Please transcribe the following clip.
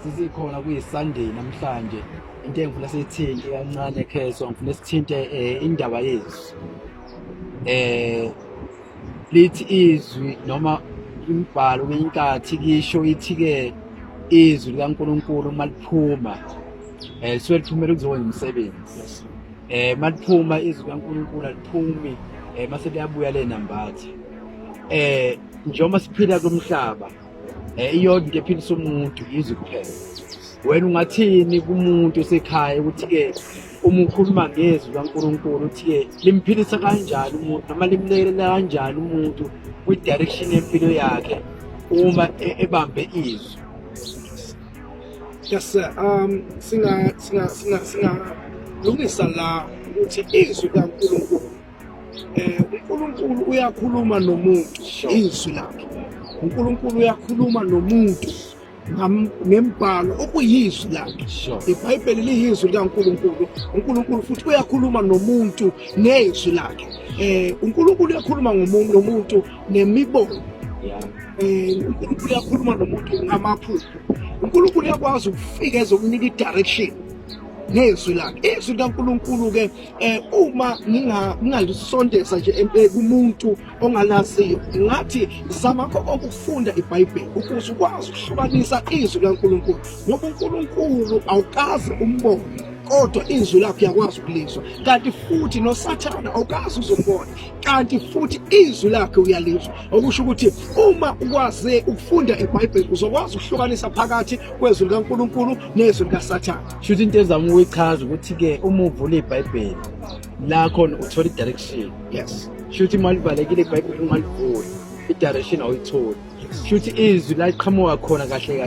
Sisikhona kuyi-Sunday namhlanje. Into engifuna siyithinte kancane Kheswa, ngifuna sithinte indaba yezwi. Eh lithi izwi noma imibhalo kwenye kisho ithi-ke izwi likaNkulunkulu uma liphuma lisuke liphumela ukuzokwenza umsebenzi. Maliphuma izwi likaNkulunkulu aliphumi mase liyabuya le nambatha. Njengoba siphila kulomhlaba iyodwa into ephilisa umuntu izwi kuphela. Wena ungathini kumuntu osekhaya ukuthi-ke uma ukhuluma ngezwi likaNkulunkulu uthi-ke limphilisa kanjani umuntu noma limlekelela kanjani umuntu kwi-direction yempilo yakhe uma ebambe izwi? Yes sir. Singa singa singa singalungisa la ukuthi izwi likaNkulunkulu, uNkulunkulu uyakhuluma nomuntu izwi lakhe. uNkulunkulu uyakhuluma nomuntu ngembhalo okuyizwi lakhe. IBhayibheli liyizwi likaNkulunkulu. uNkulunkulu futhi uyakhuluma nomuntu nezwi lakhe. uNkulunkulu uyakhuluma ngomuntu nomuntu nemibono. uNkulunkulu uyakhuluma nomuntu ngamaphupho. uNkulunkulu uyakwazi ukufika ezokunika i-direction ngezwi lakhe. Izwi likaNkulunkulu ke, uma ngingalisondeza nje kumuntu ongalaziyo, ngathi zama konke ukufunda iBhayibheli ukuze ukwazi ukuhlukanisa izwi likaNkulunkulu, ngoba uNkulunkulu awukaze umbone, kodwa izwi lakhe uyakwazi ukulizwa. Kanti futhi noSathane awukaze uzombona, kanti futhi izwi lakhe uyalizwa. Okusho ukuthi uma ukwazi ukufunda iBhayibheli uzokwazi ukuhlukanisa phakathi kwezwi likaNkulunkulu nezwi likaSathane. Shuthi into ezama ukuyichaza ukuthi-ke uma uvula iBhayibheli la khona uthola i-direction. Shuthi uma livalekile iBhayibheli ungalivuli, i-direction awuyitholi. Shuthi izwi la liqhamuka khona kahle kahle.